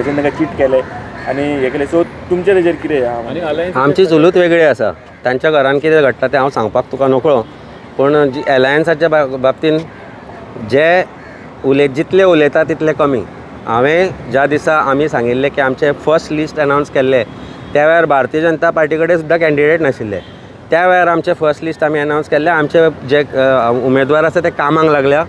काँग्रेसीन तांकां चीट केलें आनी हें केलें. सो तुमचे तेजेर कितें आहा? आनी अलायन्स आमची चुलूच वेगळी आसा. तांच्या घरान कितें घडटा तें हांव सांगपाक तुका नकळो, पूण जी एलायन्साच्या बाबतीन जे जितले उलयता तितले कमी. हांवें ज्या दिसा आमी सांगिल्लें की आमचें फर्स्ट लिस्ट अनावन्स केल्लें त्या वेळार भारतीय जनता पार्टी कडेन सुद्दां कॅन्डिडेट नाशिल्ले. त्या वेळार आमचें फर्स्ट लिस्ट आमी अनावन्स केल्लें. आमचे जे उमेदवार आसा ते कामाक लागल्या.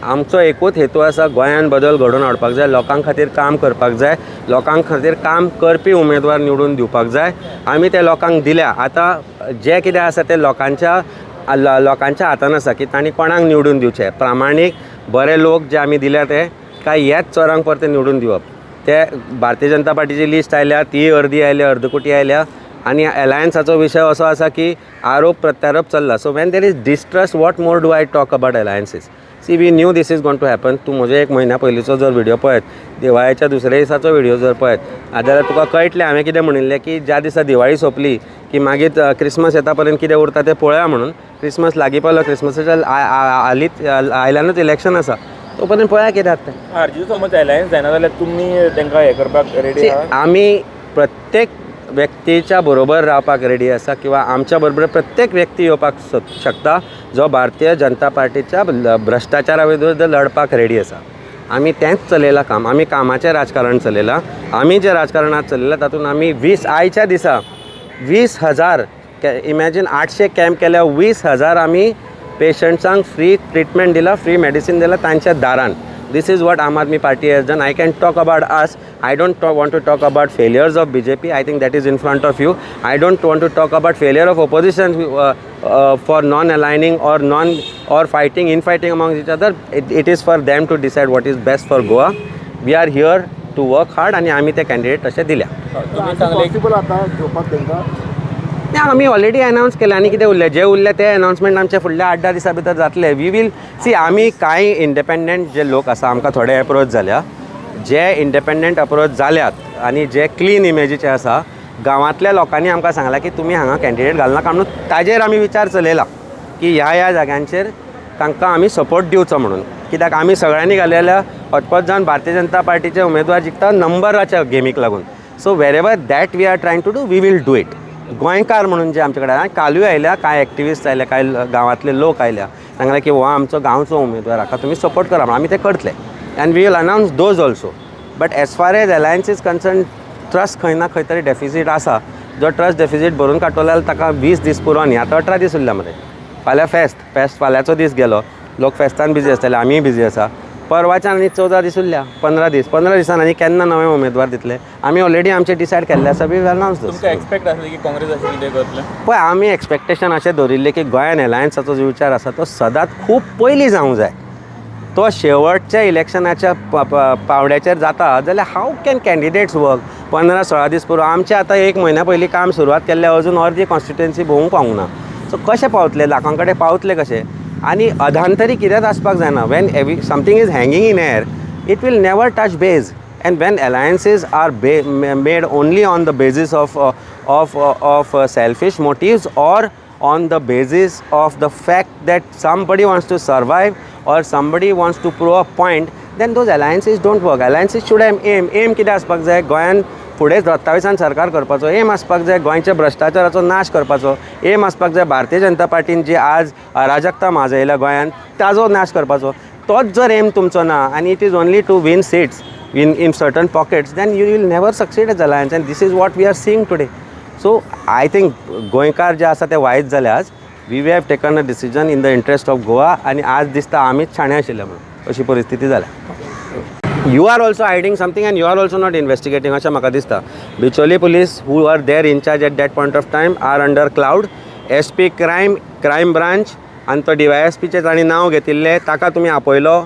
आमचो एकूच हेतू आसा, गोंयान बदल घडोवन हाडपाक जाय, लोकां खातीर काम करपाक जाय, लोकां खातीर काम करपी उमेदवार निवडून दिवपाक जाय. आमी ते लोकांक दिल्या. आतां जें कितें आसा तें लोकांच्या हातान आसा की तांणी कोणाक निवडून दिवचें. प्रामाणीक बरे लोक जे आमी दिल्या ते काय ह्याच चोरांक परते निवडून दिवप. ते भारतीय जनता पार्टीची लिस्ट आयल्या, ती अर्दी आयल्या, अर्दकुटी आयल्या. आनी एलायन्साचो विशय असो आसा की आरोप प्रत्यारोप चल्ला. So when there is distrust, what more do I talk about alliances? See, we knew this is going to happen. तूं म्हजो एक म्हयन्या पयलींचो जर व्हिडियो पळयत, दिवाळेच्या दुसऱ्या दिसाचो व्हिडियो जर पळयत जाल्यार तुका कळटलें हांवें कितें म्हणिल्लें की ज्या दिसा दिवाळी सोंपली की मागीर क्रिसमस येता पर्यंत कितें उरता तें पळोवया म्हणून. क्रिसमस लागीं पावलो, क्रिसमसाच्या हालींच आयल्यानूच इलेक्शन आसा, तो पर्यंत पळया कितें जाता तें. आरजीचो समज अलायन्स जायना जाल्यार तुमी तांकां हें करपाक रेडी See, आहा? आमी प्रत्येक व्यक्तीच्या बरोबर रावपाक रेडी आसा किंवा आमच्या बरोबर प्रत्येक व्यक्ती येवपाक शकता जो भारतीय जनता पार्टीच्या भ्रश्टाचारा विरुद्ध लढपाक रेडी आसा. आमी तेंच चलयलां काम. आमी कामाचें राजकारण चलयलां. आमी जें राजकारणांत चलयलां तातूंत आमी वीस आयच्या दिसा 20,000, इमॅजीन, 800 कॅम्प केल्या, 20,000 आमी पेशंट्सांक फ्री ट्रिटमेंट दिला, फ्री मेडिसीन दिला तांच्या दारान. This is what Aam Aadmi Party has done. I can talk about us. I don't want to talk about failures of BJP. I think that is in front of you. I don't want to talk about failure of opposition for non aligning or non or fighting, infighting among each other. It is for them to decide what is best for Goa. We are here to work hard आनी आमी ते candidate तशे दिल्या. तुम्ही सांगले possible आता घेवपाक तांकां? ना, आमी ऑलरेडी अनावन्स केले. आनी कितें उरलें? जे उरले ते अनावन्समेंट आमचे फुडल्या 8-10 दिसां भितर जातले. We will see. आमी कांय इंडिपेंडंट जे लोक आसा, आमकां थोडे एप्रोच जाल्या, जे इंडिपेंडंट अप्रोच जाल्यात आनी जे क्लीन इमेजीचे आसा, गांवांतल्या लोकांनी आमकां सांगलां की तुमी हांगा कॅन्डिडेट घालनाका म्हणून. ताजेर आमी विचार चलयला की ह्या ह्या जाग्यांचेर तांकां आमी सपोर्ट दिवचो म्हणून. कित्याक आमी सगळ्यांनी घाले जाल्यार हतपत जावन भारतीय जनता पार्टीचे उमेदवार जिखता नंबराच्या गेमीक लागून. So wherever that we are trying to do, we will do it. गोंयकार म्हणून जे आमचे कडेन कालूय आयल्या, कांय एक्टिविस्ट आयल्या, कांय गांवांतले लोक आयल्या, सांगले की हो आमचो गांवचो उमेदवार, हाका तुमी सपोर्ट करा म्हणून. आमी ते करतले and we will announce those also. But as far as alliance is concern, trust खंय ना खंय तरी डेफिसीट आसा. जो ट्रस्ट डेफिसीट भरून काडटलो जाल्यार ताका 20 दीस पुरो न्ही. आतां 18 दीस उरल्या मरे. फाल्यां फेस्त. फेस्त, फाल्यांचो दीस गेलो, लोक फेस्तान बिजी आसतले, आमीय बिजी आसा. परवाच्यान आनी 14 दीस उरल्या, 15 दीस. 15 दिसान आनी केन्ना नवे उमेदवार दितले? आमी ऑलरेडी आमचे डिसायड केल्ले आसा. We announce. तुमकां एक्सपेक्ट आसलें की काँग्रेस अशें कितें करतलें? पळय, आमी एक्सपेक्टेशन अशें दवरिल्लें की गोंयान एलायन्साचो जो विचार आसा तो सदांच खूब पयलीं जावंक जाय. तो शेवटच्या इलेक्शनाच्या पावंड्याचेर जाता जाल्यार how can candidates work? 15-16 दीस पुरो. आमचें आतां एक म्हयन्या पयलीं काम सुरवात केल्लें, अजून अर्दी कॉन्स्टिट्युएन्सी भोंवूंक पावूंक ना. सो कशें पावतले लोकां कडेन, पावतले कशें? आनी अधांतरी कितेंच आसपाक जायना. When every something is hanging in air, it will never touch base. And when alliances are made only on the basis of selfish motives or on the basis of the fact that somebody wants to survive or somebody wants to prove a point, then those alliances don't work. Alliances should have aim. Aim कितें आसपाक जाय? गोंयान फुडें 27आन सरकार करपाचो M आसपाक जाय, गोंयच्या भ्रश्टाचाराचो नाश करपाचो एम आसपाक जाय, भारतीय जनता पार्टीन जी आज अराजकता माजयल्या गोंयांत ताजो नाश करपाचो. तोच जर एम तुमचो ना आनी it is only to win seats in certain pockets, then you will never succeed as alliance, and this is what we are seeing today. So I think गोंयकार जे आसा ते वायज जाले आज. We have taken a decision in the interest of Goa आनी आज दिसता आमीच शाणे आशिल्ले म्हणून, अशी परिस्थिती जाल्या. You are also hiding something and you are also not investigating अशें म्हाका दिसता. Bicholim police who are there in charge at that point of time are under cloud. SP crime, crime branch आनी तो डिवायएसपीचें तांणी नांव घेतिल्लें, ताका तुमी आपयलो,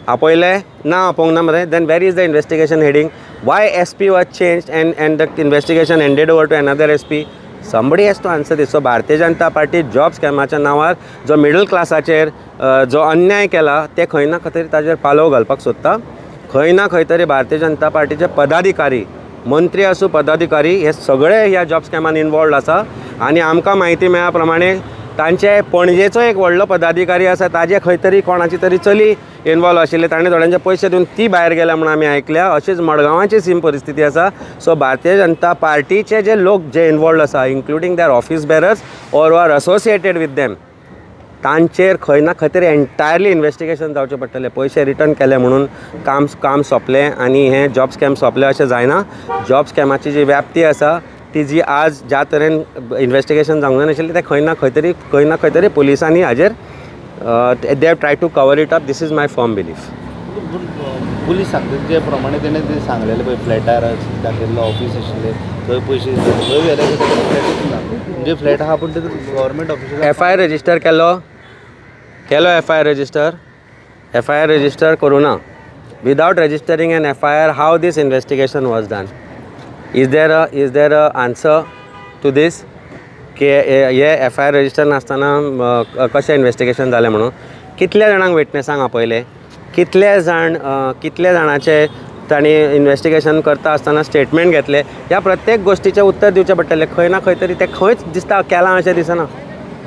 आपयले ना? आपोवंक ना मरे? Then where is the investigation heading? Why SP was change and the investigation handed over to another SP? Somebody has to answer this. So Bharatiya Janata party job स्कॅमाच्या नांवार जो मिडल क्लासाचेर जो अन्याय केला, ते खंय ना खंय तरी ताजेर पालव घालपाक सोदता. खंय ना खंय तरी भारतीय जनता पार्टीचे पदाधिकारी, मंत्री आसूं, पदाधिकारी, हे सगळे ह्या जॉब स्कॅमान इनवॉल्ड आसा. आनी आमकां म्हायती मेळ्ळ्या प्रमाणे तांचे पणजेचो एक व्हडलो पदाधिकारी आसा, ताजे खंय तरी कोणाची तरी चली इनवॉल्व आशिल्ली, ताणें थोड्यांचे पयशे दिवन ती भायर गेल्या म्हणून आमी आयकल्या. अशीच मडगांवाची सेम परिस्थिती आसा. सो भारतीय जनता पार्टीचे जे लोक जे इनवॉल्व आसा, including their office bearers or are associated with them, तांचेर खंय ना खंय तरी एंटायरली इन्वेस्टिगेशन जावचें पडटलें. पयशे रिटर्न केले म्हणून काम सोंपलें आनी हें जॉब स्कॅम सोंपलें अशें जायना. जॉब स्कॅमाची जी व्याप्ती आसा ती जी आज ज्या तरेन इन्वेस्टिगेशन जावंक जाय नाशिल्लें, तें खंय ना खंय तरी पुलिसांनी हाजेर they have try to cover it up. This is my firm belief. Police सांगता ते प्रमाणे तेणें ते सांगलेलें पळय, फ्लॅटार दाखयल्लो ऑफीस आशिल्लें थंय पयशे थंय व्हेले, फ्लॅटूच ना. म्हणजे फ्लॅट आहा पूण ते गव्हर्मेंट ऑफिशियल. एफआयआर रजिस्टर केलो केलो, एफआयआर रजिस्टर, एफआयआर रजिस्टर करूं ना. Without registering an FIR, how this investigation was done? Is there a answer to this की हे एफआयआर रजिस्टर नासतना कशें इन्वेस्टिगेशन जालें म्हणून? कितल्या जाणांक विटनेसांक आपयले? कितले जाणांचे तांणी इन्वेस्टिगेशन करता आसतना स्टेटमेंट घेतले? ह्या प्रत्येक गोश्टीचें उत्तर दिवचें पडटलें. खंय ना खंय तरी तें खंयच दिसता केलां अशें दिसना.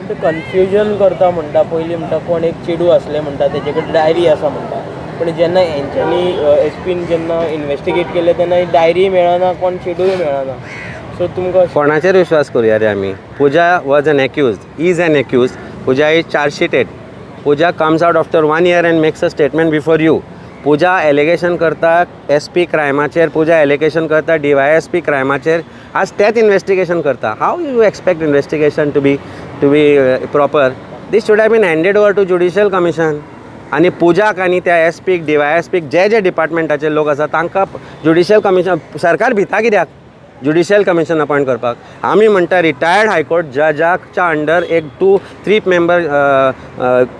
ते कन्फ्युजन करता म्हणटा. पयलीं म्हणटा कोण एक चेडूं आसलें म्हणटा, तेजे कडेन डायरी आसा म्हणटा, पूण जेन्ना हेंच्यांनी एसपीन जेन्ना इन्वेस्टिगेट केलें तेन्ना डायरी मेळना, कोण चेडूंय मेळना. सो तुमकां कोणाचेर विश्वास करुया रे आमी? Pooja was an accused, is an accused. Pooja is chargesheeted. Pooja comes out after one year and makes a statement before you. Pooja allegation करता एसपी क्रायमाचेर, पुजा एलिगेशन करता डीवायएसपी क्रायमाचेर. आज तेच इन्वेस्टिगेशन करता. How you expect investigation to be proper? This should have been handed over to judicial commission. आनी पुजाक आनी त्या एसपीक, डीवायएसपीक, जे जे डिपार्टमेंटाचे लोक आसा तांकां ज्युडिशियल कमिशन. सरकार भिता कित्याक ज्युडिशियल कमिशन अपॉयंट करपाक? आमी म्हणटा, रिटायर्ड हायकोर्ट जजाच्या अंडर एक टू थ्री मेंबर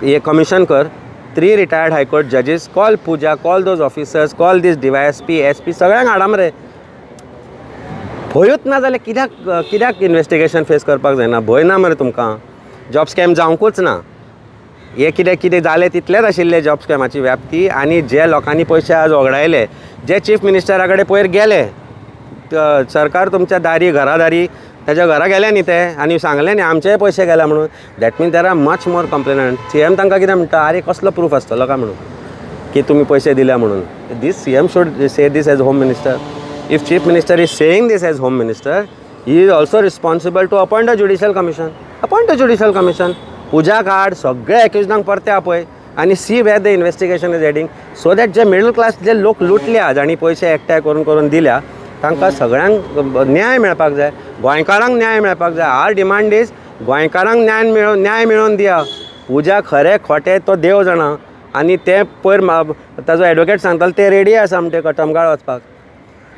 हे कमिशन कर, three retired high court judges. Call Pooja, call those officers, call this DySP, SP, सगळ्यांक हाडा मरे. भंयूच ना जाल्यार कित्याक इन्वेस्टिगेशन फेस करपाक जायना? भंय ना मरे तुमकां? जॉब स्कॅम जावंकूच ना. हे कितें कितें जालें तितलेंच आशिल्लें जॉब स्कॅमाची व्याप्ती. आनी जे लोकांनी पयशे आज वगडायले, जे चीफ मिनिस्टरा कडेन पयर गेले, सरकार तुमच्या दारी घरा दारी ताच्या घरा गेले न्ही ते आनी सांगलें न्ही आमचेय पयशे गेले म्हणून, that mean there are much more complainant. CM तांकां कितें म्हणटा? आरे, कसलो प्रूफ आसतलो काय म्हणून की तुमी पयशे दिल्या म्हणून? This CM should say this as home minister. If chief minister is saying this as home minister, he is also responsible to appoint a judicial commission. Appoint a judicial commission. पुजा काड, सगळे एक्युजडांक परते आपय आनी see where the investigation is heading, so that जे middle class जे लोक लुटल्या, जांणी पयशे एकठांय करून करून दिल्या, तांकां सगळ्यांक न्याय मेळपाक जाय. गोंयकारांक न्याय मेळपाक जाय. Are demand is गोंयकारांक न्याय मेळोवन दिया. पुजा खरें खोटें तो देव जाणा. आनी ते पयर ताजो एडवोकेट सांगतालो, ते रेडी आसा म्हणटे कटमगाळ वचपाक,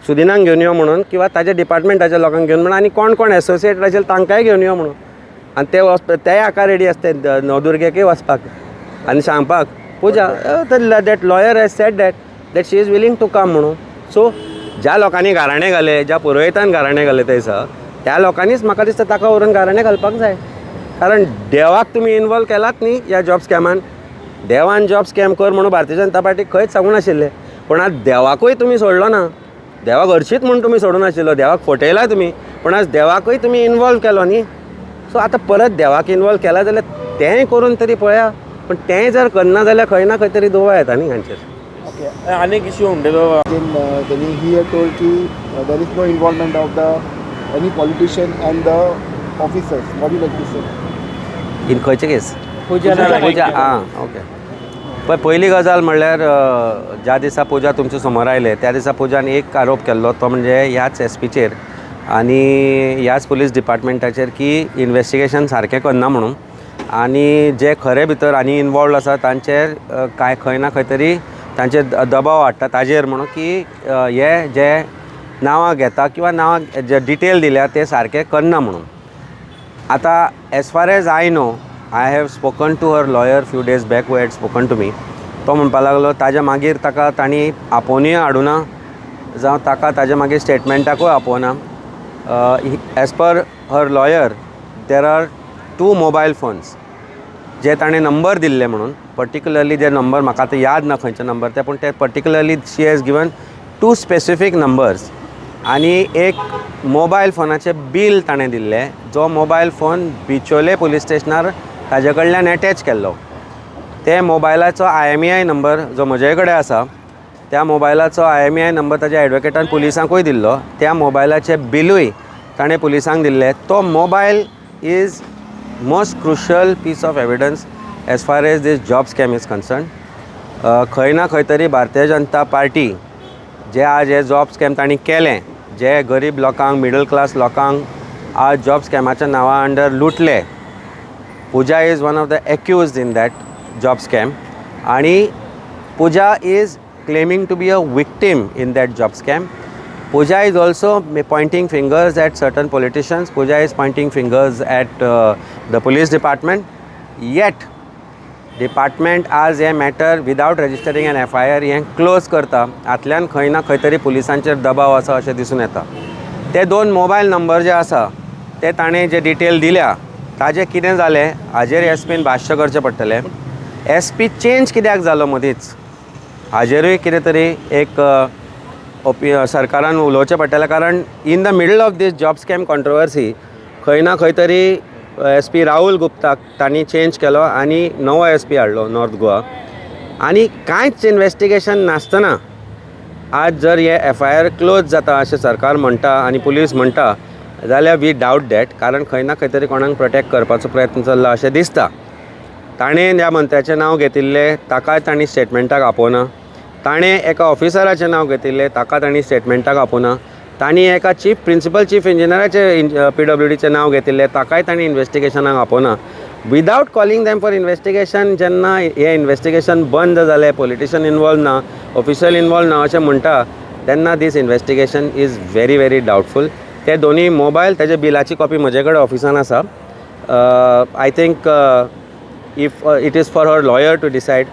सुदिनाक घेवन यो म्हणून किंवा ताच्या डिपार्टमेंटाच्या लोकांक घेवन म्हणून आनी कोण कोण एसोसिएटेड आशिल्ले तांकांय घेवन यो म्हणून. आनी ते वच तेय हाका रेडी आसते नवदुर्गेकय वचपाक आनी सांगपाक पुजा that lawyer has said that she is willing to come म्हणून. सो ज्या लोकांनी गाराणें घालें, ज्या पुरोहितान गाराणें घालें थंयसर, त्या लोकांनीच म्हाका दिसता ताका व्हरून गाराणें घालपाक जाय. कारण देवाक तुमी इनवॉल्व केलात न्ही ह्या जॉब स्कॅमान. देवान जॉब स्कॅम कर म्हणून भारतीय जनता पार्टी खंयच सांगूं नाशिल्लें, पूण आज देवाकूय तुमी सोडलो ना. देवाक हरशींच म्हूण तुमी सोडूं नाशिल्लो, देवाक फटयला तुमी, पूण आज देवाकूय तुमी इनवॉल्व केलो न्ही. सो आतां परत देवाक इनवॉल्व केला जाल्यार तेंय करून तरी पळया. पूण तेंय जर करना जाल्यार खंय ना खंय तरी दुबाव येता न्ही हांचेर. ओके, आनीक इश्यू म्हणटा तो Then, then he had told ki there is no involvement of the any politician and the officers. What do you like to say? In खंयचे केस? पुजा. पुजा. आं, ओके. पळय, पयली गजाल म्हणल्यार ज्या दिसा पुजा तुमच्या समोर आयले त्या दिसा पुजान एक आरोप केल्लो, तो म्हणजे ह्याच एसपीचेर आनी ह्याच पुलीस डिपार्टमेंटाचेर की इन्वेस्टिगेशन सारकें करना म्हणून आनी जे खरे भितर आनी इनवॉल्ड आसा तांचेर कांय खंय ना खंय तरी तांचेर दबाव हाडटा ताजेर म्हणून की हे जे नांवां घेता किंवा नांवां जे डिटेल दिल्या ते सारके करना म्हणून. आतां as far as I know, I have spoken to her lawyer few days back who had spoken to me. तो म्हणपा लागलो ताज्या मागीर ताका तांणी आपोवनूय हाडुना जावं ताका ताज्या मागीर स्टेटमेंटाकूय आपोवना. As per her lawyer, there are two mobile phones जे ताणें नंबर दिल्ले म्हणून. पर्टिक्युलरली जे नंबर म्हाका आतां याद ना खंयचे नंबर ते, पूण ते particularly she has given two specific numbers. आनी एक मोबायल फोनाचें बील ताणें दिल्लें, जो मोबायल फोन बिचोले पुलीस स्टेशनार ताजे कडल्यान एटॅच केल्लो. ते मोबायलाचो IMEI number जो म्हजे कडेन आसा, त्या मोबायलाचो IMEI number ताज्या एडवोकेटान पुलिसांकूय दिल्लो. त्या मोबायलाचें बिलूय ताणें पुलिसांक दिल्लें. तो mobile is most crucial piece of evidence as far as this job scam is concern. खंय ना खंय तरी भारतीय जनता पार्टी जे आज हे जॉब स्कॅम तांणी केलें, जे गरीब लोकांक, मिडल क्लास लोकांक आज जॉब स्कॅमाच्या नांवा अंडर लुटले. Pooja is one of the accused in that job scam आणि Pooja is claiming to be a victim in that job scam. Pooja is also pointing fingers at certain politicians. Pooja is pointing fingers at the police department. Yet department आज हें matter without registering an FIR हें close करता. हातल्यान खंय ना खंय तरी पुलिसांचेर दबाव आसा अशें दिसून येता. ते दोन मोबायल नंबर जे आसा, ते ताणें जे डिटेल दिल्या, ताजें कितें जालें हाजेर एस पीन भाश्य करचें पडटलें. एस पी चेंज कित्याक जालो मदींच, हाजेरूय कितें तरी एक ओपी सरकारान उलोवचें पडटलें, कारण in the middle of this job scam controversy खंय ना खंय तरी एस पी राहुल गुप्ताक तांणी चेंज केलो आनी नवो एस पी हाडलो नॉर्थ गोवा. आनी कांयच इन्वेस्टिगेशन नासतना आज जर हे एफआयआर क्लोज जाता अशें सरकार म्हणटा आनी पुलीस म्हणटा जाल्यार we doubt that, कारण खंय ना खंय तरी कोणाक प्रोटेक्ट करपाचो प्रयत्न चल्ला अशें दिसता. ताणें ह्या मंत्र्याचें नांव घेतिल्लें, ताकाय तांणी स्टेटमेंटाक आपोवना. ताणें एका ऑफिसराचें नांव घेतिल्लें, ताका तांणी स्टेटमेंटाक आपोवना. तांणी एका चीफ प्रिंसिपल चीफ इंजिनियराचें पीडब्ल्यूडीचें नांव घेतिल्लें, ताकाय तांणी इन्वेस्टिगेशनाक आपोवना. Without calling them for investigation जेन्ना हें इन्वेस्टिगेशन बंद जालें, पॉलिटिशन इनवॉल्व ना, ऑफिशियल इनवॉल्व ना अशें म्हणटा, तेन्ना this investigation is very very doubtful. ते दोनूय मोबायल, तेजे बिलाची कॉपी म्हजे कडेन ऑफिसान आसा. I think if it is for her lawyer to decide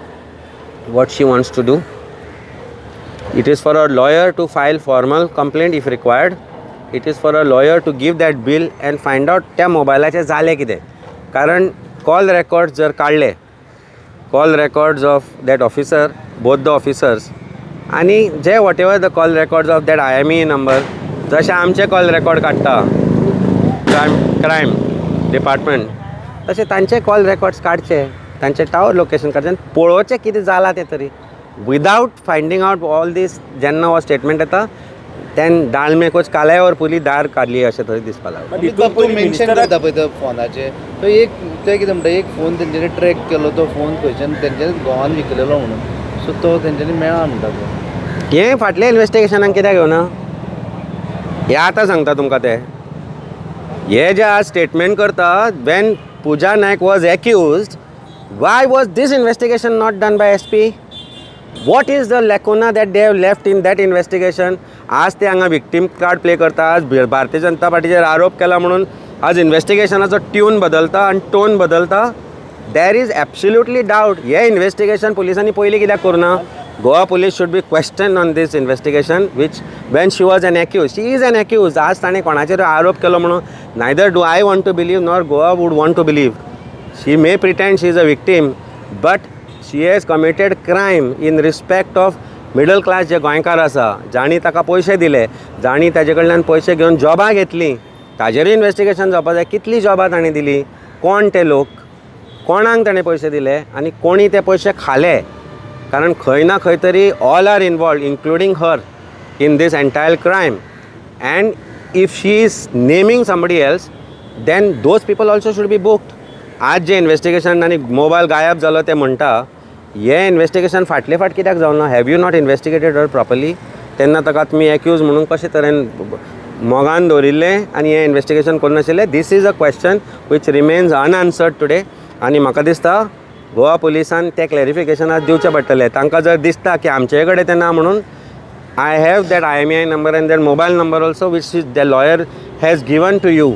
what she wants to do. It is for a lawyer to file formal complaint if required. It is for a lawyer to give that bill and find out त्या मोबायलाचें जालें कितें, कारण call record जर काडले, call records of that officer, both the officers, आनी जे whatever the call records of that IMEI number, जशे आमचे कॉल रेकॉर्ड काडटा क्रायम डिपार्टमेंट, तशें तांचे कॉल रेकॉर्ड्स काडचे, तांचे टावर लोकेशन काडचें आनी पळोवचें कितें जालां तें तरी. Without finding out all this जेन्ना हो स्टेटमेंट येता, तेन्ना दाल में कुछ काला है और पुरी दाल काली अशें थंय दिसपा लागता. मात अमित हितून बाब, तूं पयलीं मेन्शन मिनिस्टराक करता पळय तो फोनाचेर, तो एक ते कितें म्हणटा, एक फोन तेंच्यांनी ट्रॅक केलो, तो फोन खंयच्यान तेंच्यांनी घोवान विकलेलो म्हणून, सो तो तेंच्यांनी मेळ्ळा म्हणटा तो. हें फाटल्या इन्वेस्टिगेशनाक कित्याक घेवना, हें आतां सांगता तुमकां. ते हे जे आज स्टेटमेंट करता, when Pooja Naik was accused, why was this investigation not done by SP? What is the lacuna that they have left in that investigation? आज ते हांगा विक्टीम कार्ड प्ले करता. आज भारतीय जनता पार्टीचेर आरोप केला म्हणून आज इन्वेस्टिगेशनाचो ट्यून बदलता आनी टोन बदलता. There is absolutely doubt. हे इन्वेस्टिगेशन पुलिसांनी पयलीं कित्याक करूना? Goa Police should be question on this investigation which when she was an accused. She is an accused. आज ताणें कोणाचेर आरोप केलो म्हणून neither do I want to believe nor Goa would want to believe. She may pretend she is a victim, but she has committed crime in respect of middle class जे गोंयकार आसा, जांणी ताका पयशे दिले, जांणी ताजे कडल्यान पयशे घेवन जॉबां घेतलीं. ताजेरूय इन्वेस्टिगेशन जावपा जाय. कितलीं जॉबां ताणें दिलीं, कोण ते लोक, कोणाक ताणें पयशे दिले आनी कोणी ते पयशे खाले, कारण खंय ना खंय तरी all are involved, including her, in this entire crime. And if she is naming somebody else, then those people also should be booked. आज जे इन्वेस्टिगेशन आनी मोबायल गायब जालो ते म्हणटा, हें इन्वेस्टिगेशन फाटले फाट कित्याक जावना? Have you not investigated her properly? तेन्ना ताका तुमी एक्यूज म्हणून कशे तरेन मोगान दवरिल्लें आनी हें इन्वेस्टिगेशन करूं नाशिल्लें? This is a question which remains unanswered today. आनी म्हाका दिसता गोवा पुलिसान तें क्लॅरिफिकेशन आज दिवचें पडटलें. तांकां जर दिसता की आमचे कडेन तें ना म्हणून, I have that IMEI number and that mobile number also, which is the lawyer has given to you,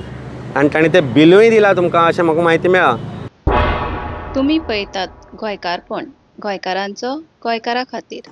आनी ताणें तें बिलूय दिलां तुमकां अशें म्हाका म्हायती मेळ्ळा. तुमी पळयतात गोंयकारपण, गोंयकारांचो गोंयकारा खातीर.